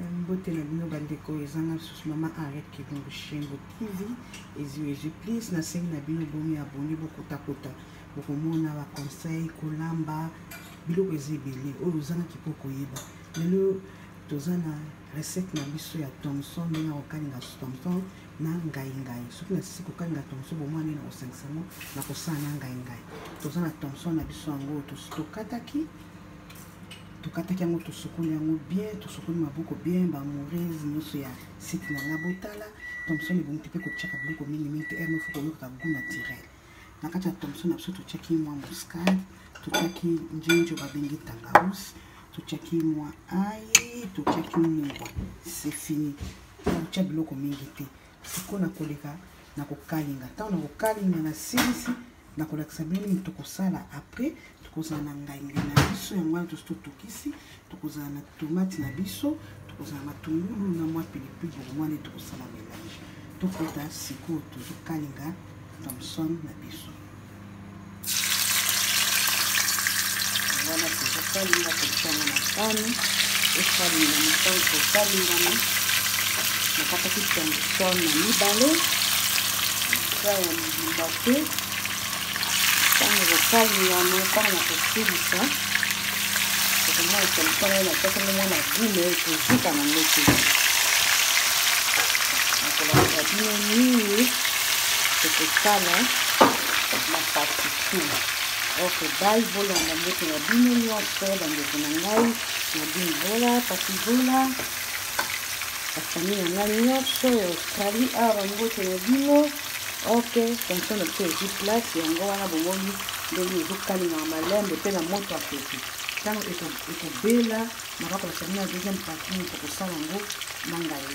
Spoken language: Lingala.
Mbote na bino bandeko, eza nga lisusu mama Henriette Kibungu Shengo TV ezwi ezwi please. Nasengi na bino bomi abone, bokotakota, bokomona ba conseil kolamba biloko eza ebele oyo ozangaki mpo koyeba. Lelo toza na recette na biso ya thomson, ndenge ya kokalinga thomson na ngai ngai. Soki nasisi kokalinga thomson, bomwana nde nakosangisa yango na kosala na ngai ngai. Toza na thomson na biso yango tokataki tokataki yango, tosokoli yango bien, tosokoli maboko bien. Baamoureuses nyonso ya site na nga, botala thomson ebongi te mpe kotiaka biloko mingimingi te. Ere mofo koyokaka goût naturel na kati ya thomson na biso. Totiaki mwa muscade, totiaki njenjo babengi tangawisi, totiaki mwa ail, totiaki mungwa, c'est fini. Totia biloko mingi te. Sikoyo na koleka na kokalinga. Ntango na kokalinga na silisi, nakolakisa bino nini tokosala après. Tokozala na ngai ngai na biso, yango wana tosi totokisi. Tokozala na tomate na biso, tokozala matungulu na mwa pilipili. Bokomwa nde tokosala mélange. Tokota sikoyo, tozokalinga thomson na biso wana, tozokalinga, totiango na sani, ekalingama. Ntango tokalingama, nakataki thomson na mibale, eza ya mobimba te. Ntango kokalingama, ntango na kosilisa, tokomona thomson oyo natiaki ngo mwana gume, ekozika nango te. Nakolakisa bino nini tokosala na partie 2. Ok, bye, bolanda. Mbote na bino nyonso, bandeko na ngai, Nadine Vola, Pasi Vola, bafamille na ngai nyonso ya Australie awa, mbote na bino. Ok, thomson na biso ezwi place yango wana, bomoni ndenge ezokalingaka malembe mpe na moto ya pete. Ntango ekobela, nakokolakisa bino na deuxième partie nini tokosala yango na ngai.